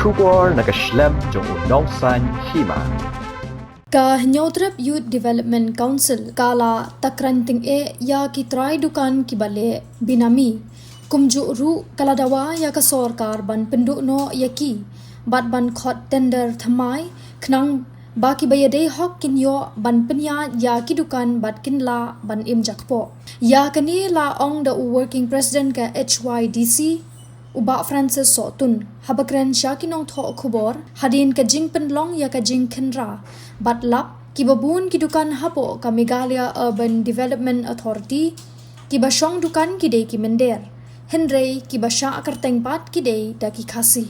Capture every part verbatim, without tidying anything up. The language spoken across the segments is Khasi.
Khubor na ka shlem jong u nongsan hima. Ka Hynñiewtrep Youth Development Council ka la takran tyngeh ïa ki trai dukan kiba leh binami. Kumjuh ruh ka la dawa ïa ka sorkar ban pynduh noh ïa ki bad ban khot tender thymmai khnang ba kiba ïadei hok kin ïoh ban pynïaid ïa ki dukan bad kin lah ban im jakpoh. Ïa kane la ong da u Working President ka H Y D C, u Bah Francis Sohtun, haba kren sha ki nongthoh khubor hadien ka jingpynlong ïa ka jingkhynra bad lap kiba bun ki dukan hapoh ka Meghalaya Urban Development Authority kiba shong dukan ki dei ki mynder, hynrei kiba shah kyrteng pat ki dei da ki Khasi.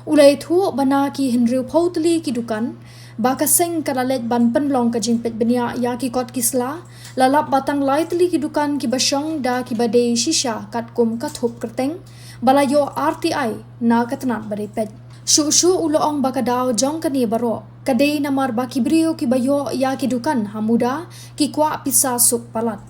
U la ïathuh ba na ki hynriewphew tylli ki dukan ba ka seng ka la leit ban pynlong ka jingpeit bniah ïa ki kot ki sla, la lap ba tang lai tylli ki dukan kiba shong da kiba dei shisha katkum ka thup kyrteng ba la ïoh R T I na ka tnat ba dei peit. Shuh shuh u la ong ba ka daw jong kane baroh ka dei namar ba ki briew kiba ïoh ïa ki dukan ha muda ki kwah pisa suk palat.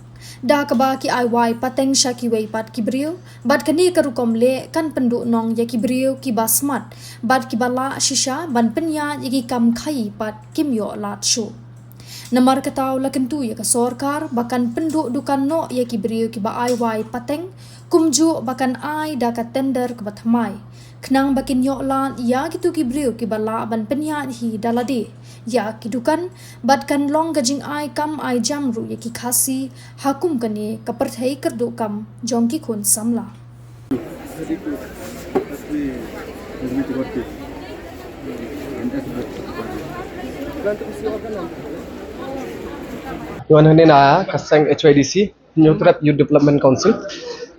Da kaba ki ai wai pateng sha kiwei pat ki briew, bad kane ka rukom leh kan pynduh noh ïa ki briew kiba smat bad kiba lah shisha ban pynïaid ïa ki kam khaïi pat kim ïoh lad shuh. Namar kata u la kyntu ïa ka sorkar ba kan pynduh dukan noh ïa ki briew kiba ai wai pateng, kumjuh ba kan ai da ka tender kaba thymmai khnang ba kin ïoh lad ïa kito ki briew kiba lah ban pynïaid hi da lade ïa ki dukan, bad kan long ka jingai kam ai jam ruh ïa ki Khasi ha kum kane ka pyrthei kyrduh kam jong ki khun samla. Ngi wan hangne na ka seng H Y D C, Hynñiewtrep Youth Development Council.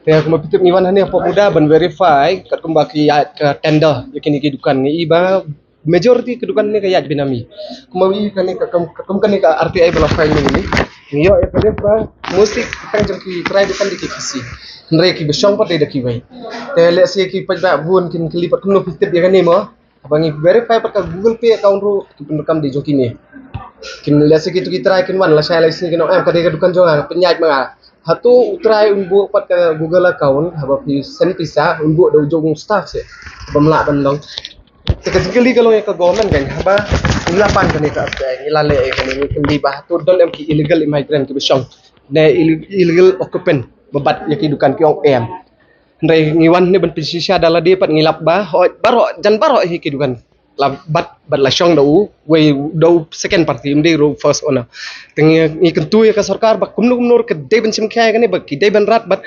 Te kumba phi tip ngi wan hangne hapoh muda ban verify katkum ba ki ïaid ka tender ïa kine ki dukan, ngi i ba majority ki dukan ne ka ïaid binami. Kumba i kane ka kam, kam kane ka R T I ba la file ngi, ngi ïoh ïa ka list ba mostly tang jong ki trai dukan dei ki Khasi, hynrei kiba shong pat dei da kiwei. Te lehse ki paidbah bun kin kylli pat kumno phi tip ïa kane mo. Haba ngi verify pat ka Google Pay account ruh ki pyndonkam dei jong kine. Kin lehse kito ki trai kin wan lashai lashisngi kin ong, em, ka dei ka dukan jong nga, pynïaid ma nga. Hato u trai un buh pat ka Google account haba phi send pisa, un buh da u jong u staff seh, bym lah ban long. Te ka jingkylli ka long ïa ka government kan, haba ngi la pan kane ka R T I, ngi la leh ïa kane, ngi kylli ba hato don em ki illegal immigrant kiba shong ne ill-, illegal occupant ba bat ïa ki dukan, ki ong em. Hynrei ngi wan hangne ban pynshisha da lade pat ngi lap ba hooid baroh, jan baroh hi ki dukan la bat, bad la shong da uwei, da u second party, ym dei ruh first owner. Te ngi, ngi kyntu ïa ka sorkar ba kumno kumno ruh ka dei ban shim khia ïa kane, ba ki dei ban rat, bad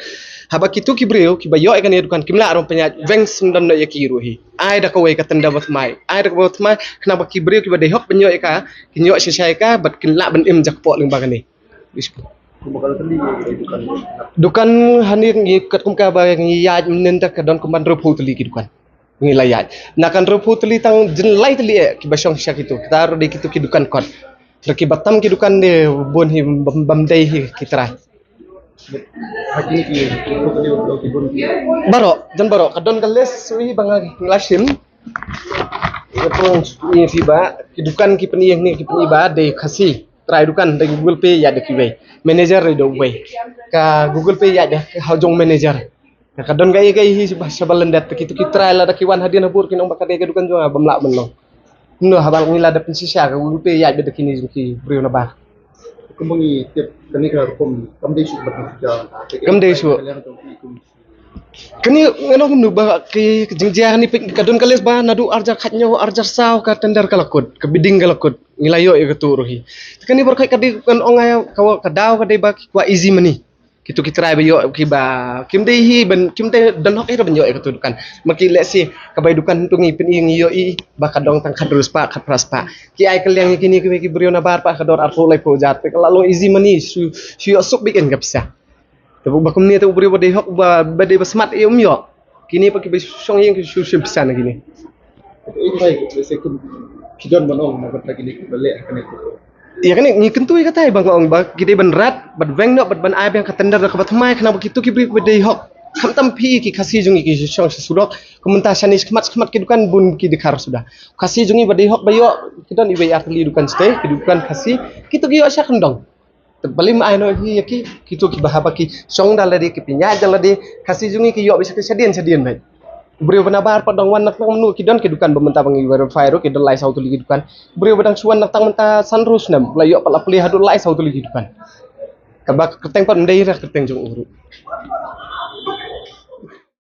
haba kito ki briew kiba ïoh ïa kane dukan kim lah ruh pynïaid, weng syndon noh ïa ki ruh hi. Ai da kawei ka tender ba thymmai, ai da kawei ba thymmai khnang ba ki briew kiba dei hok ban ïoh ïa ka kin ïoh shisha ïa ka bad kin lah ban im jakpoh lyngba kane. Dukan hangne ngi katkum kaba ngi ïaid mynta ka don kumba hynriewphew tylli ki dukan ngi la ïaid. Na ka hynriewphew tylli tang jin lai tylli eh kiba shong sha kito, kita ruh dei kito ki dukan kot. Te kiba tam ki dukan dei bun hi, bym, bym dei hi ki trai. Baroh, jan baroh ka don ka list hi ba nga la shim. Nga pynlong ïa phi ba ki dukan ki pyni hangne, ki pyni ba dei Khasi. Trai dukan da Google Pay ïaid da kiwei. Manager dei da uwei. Ka Google Pay ïaid da ha u jong manager. Ka don kaei kaei hi shaba, shaba lyndet, te kito ki trai lada ki wan hadien habud kin ong ba ka dei ka dukan jong nga, bym lah ban long. Kumno haba ngi la da pynshisha ka Google Pay ïaid beit da kine jong ki briew na bar. Kumba ngi tip kane ka rukom kam dei shuh bad ngi tip. Kam dei shuh. Kane ngan ong kumno ba ki, ki jingjia kane peit ka don ka list ba naduh arhajar khathynñiew, arhajar saw ka tender ka la kut, ka bidding ka la kut. Ngi la ïoh ïa kato ruh hi. Te kane baroh ka dei, ngan ong ïa ka, ka daw ka dei ba ki kwah easy money. Kito ki trai ba ïoh kiba kim dei hi ban, kim dei don hok hi ruh ban ïoh ïa kato dukan. Ma ki lehse ka bai dukan hangto ngi pyni ngi ïohi ba ka dong tang khathynriew spah, khatphra spah. Ki ai kylliang ïa kine kiwei ki briew na bar pat ka dor arphew laiphew hajar. Te ka la long easy money, shu, shu ïoh suk beit ka pisa. Te ba kumne te u briew ba dei hok, ba, ba dei ba smat ïa um ïoh. Kine pat kiba shong ïing ki shu shim pisa na kine. Ïa kane ngi kyntu ïa katai ba nga ong ba ki dei ban rat bad weng noh bad ban ai biang ka tender da kaba thymmai khnang ba kito ki briew kiba dei hok. Khamtam phi ki Khasi jong ngi ki shong sha surok. Kumta shane shakhmat shakhmat ki dukan bun ki dkhar suda. Khasi jong ngi ba dei hok ba ïoh ki don iwei ar tylli dukan shatei, ki dukan Khasi, kito ki ïoh sha kyndong. Te balei ma ai noh hi ïa ki, kito kiba haba ki shong da lade, ki pynïaid da lade, Khasi jong ngi ki ïoh beit shadien shadien beit. Briew ba nabar pat dang wan na tang mynno ki don ki dukan ba mynta ba ngi verify ruh ki don lai saw tylli ki dukan. Briew ba dang shu wan na tang mynta san ru snem la ïoh pat la plie haduh lai saw tylli ki dukan. Kaba kyrteng pat ym dei re kyrteng jong u ruh.